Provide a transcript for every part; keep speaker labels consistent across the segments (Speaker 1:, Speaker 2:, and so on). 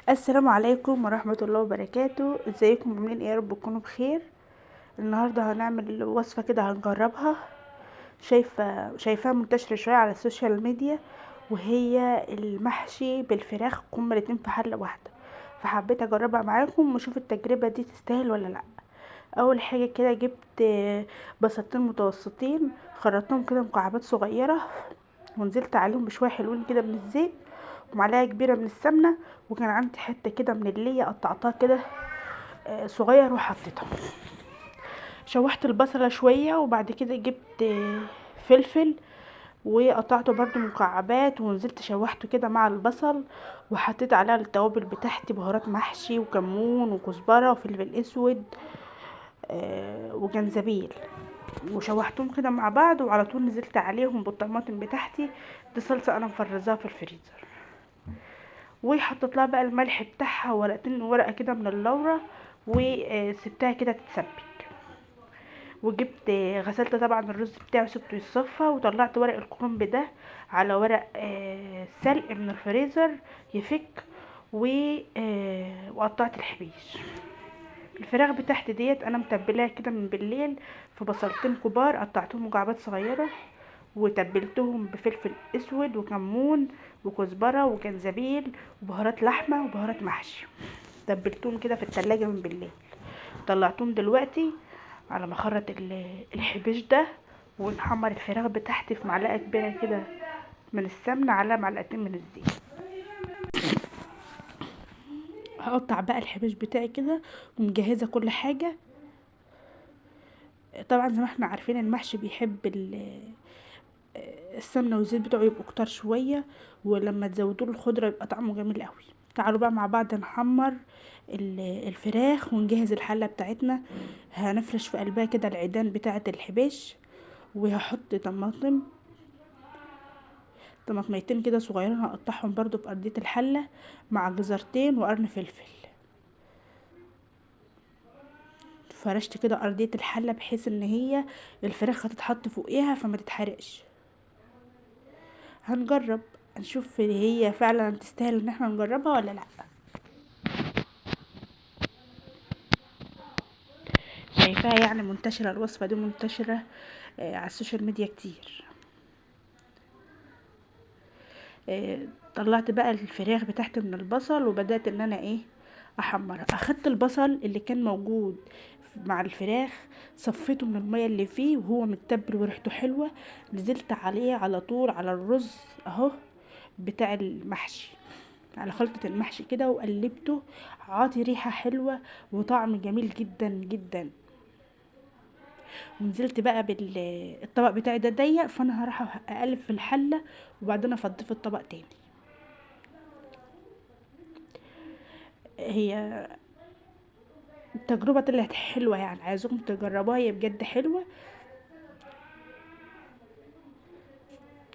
Speaker 1: السلام عليكم ورحمة الله وبركاته. ازيكم عاملين ايه؟ يا رب تكونوا بخير. النهاردة هنعمل وصفة كده هنجربها، شايفاها منتشرة شوية على ال social media، وهي المحشي بالفراخ، هما الاتنين في حلة واحدة، فحبيت اجربها معاكم واشوف التجربة دي تستاهل ولا لا. اول حاجة كده جبت بصلتين متوسطين، خرطتهم كده مكعبات صغيرة، ونزلت عليهم بشوية حلوين كده من الزيت ومعلقة كبيرة من السمنة، وكان عندي حتة كده من اللية قطعتها كده صغير وحطيتها. شوحت البصلة شوية، وبعد كده جبت فلفل وقطعته برده مكعبات، ونزلت شوحته كده مع البصل، وحطيت عليها التوابل بتاعتي، بهارات محشي وكمون وكزبرة وفلفل اسود وجنزبيل، وشوحتهم كده مع بعض، وعلى طول نزلت عليهم بالطماطم بتاعتي. دي صلصة انا مفرزاها في الفريزر، وحطيت لها بقى الملح بتاعها ورقتين ورقة كده من اللورة، وسبتها كده تتسبك. وجبت غسلت طبعا الرز بتاعي وسبته يتصفى، وطلعت ورق الكرنب ده على ورق سلق من الفريزر يفك، وقطعت الحبيش. الفراخ بتاعتي ديت انا متبلاها كده من بالليل في بصلتين كبار، قطعتهم مكعبات صغيرة وتبلتهم بفلفل اسود وكمون وكزبره وجنزبيل وبهارات لحمه وبهارات محشي، تبلتهم كده في التلاجة من بالليل. طلعتهم دلوقتي على ما اخرط الحبيش ده، ونحمر الفراخ بتاعتي في معلقه كبيرة كده من السمنة على معلقتين من الزيت. هقطع بقى الحبيش بتاعي كده ومجهزه كل حاجة. طبعا زي ما احنا عارفين المحشي بيحب السمنة والزيت بتاعه يبقوا كتار شوية، ولما تزودوا له الخضرة يبقى طعمه جميل قوي. تعالوا بقى مع بعض نحمر الفراخ ونجهز الحلة بتاعتنا. هنفرش في قلبها كده العيدان بتاعه الحبيش، وهحط طماطميتين كده صغيرين هقطعهم برضو في ارضية الحلة مع جزرتين وقرن فلفل. فرشت كده ارضية الحلة بحيث ان هي الفراخ هتتحط فوقيها فما تتحرقش. هنجرب نشوف هي فعلا تستاهل ان احنا نجربها ولا لا. شايفاها يعني منتشرة، الوصفة دي منتشرة على ال social media كتير. طلعت بقى الفراخ بتاعتي من البصل وبدأت ان انا احمرها. اخدت البصل اللي كان موجود مع الفراخ صفيته من المية اللي فيه وهو متبل وريحته حلوة، نزلت عليه على طول على الرز اهو بتاع المحشي، على خلطة المحشي كده، وقلبته، عاطي ريحة حلوة وطعم جميل جدا جدا. ونزلت بقى بالطبق بتاعي ده ضيق، فانا هروح اقلب في الحلة وبعدين افضيه في الطبق تاني. هي التجربة طلعت حلوة، يعني عايزاكم تجربوها، هي بجد حلوة.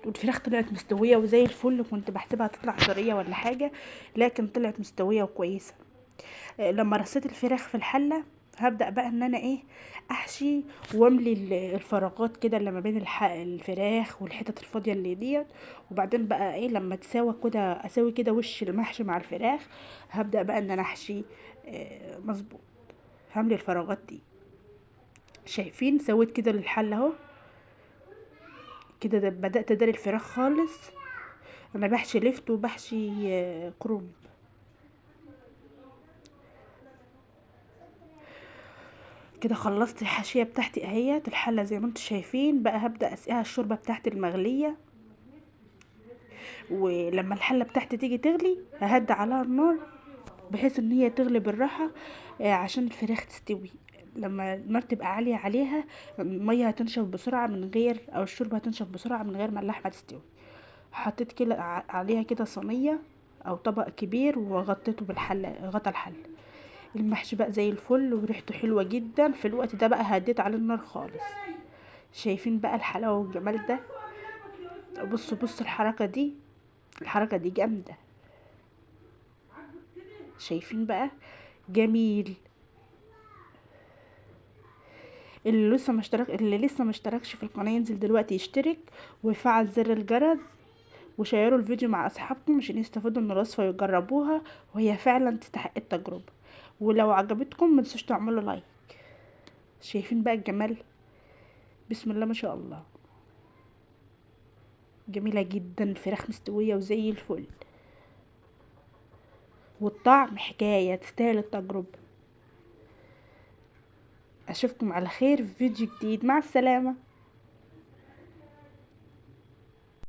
Speaker 1: والفراخ طلعت مستوية وزي الفل، كنت بحسبها تطلع طرية ولا حاجة، لكن طلعت مستوية وكويسة. لما رصيت الفراخ في الحلة هبدأ بقى ان انا احشي واملي الفراغات كده اللي ما بين الفراخ والحتت الفاضية اللي ديت. وبعدين بقى لما تساوى كده، اساوي كده وش المحشي مع الفراخ، هبدأ بقى ان انا احشي مظبوط، هملي الفراغات دي. شايفين سويت كده للحلة اهو كده، بدأت اداري الفراخ خالص. انا بحشي لفت وبحشي كرنب. كده خلصت الحاشية بتاعتي اهيت الحلة زي ما انتم شايفين. بقى هبدأ اسقيها الشوربة بتاعتي المغلية، ولما الحلة بتاعتي تيجي تغلي ههدي عليها النار بحيث ان هي تغلي بالراحة، عشان الفراخ تستوي. لما النار تبقى عالية عليها المية هتنشف بسرعة من غير، او الشوربة هتنشف بسرعة من غير ما اللحمة تستوي. حطيت كده عليها كده صينية او طبق كبير وغطيته بالحلة، غطا الحلة. المحشي بقى زي الفل وريحته حلوة جدا. في الوقت ده بقى هديت على النار خالص. شايفين بقى الحلاوة والجمال ده؟ بصوا الحركة دي، الحركة دي جامدة. شايفين بقى جميل. اللي لسه ما اشتركش في القناة ينزل دلوقتي يشترك ويفعل زر الجرس وشيروا الفيديو مع اصحابكم عشان يستفيدوا من الوصفة ويجربوها، وهي فعلا تستحق التجربة. ولو عجبتكم ما تنسوش تعملوا like. شايفين بقى الجمال؟ بسم الله ما شاء الله، جميلة جدا. الفراخ مستوية وزي الفل، والطعم حكاية، تستاهل التجربة. اشوفكم على خير في فيديو جديد. مع السلامة.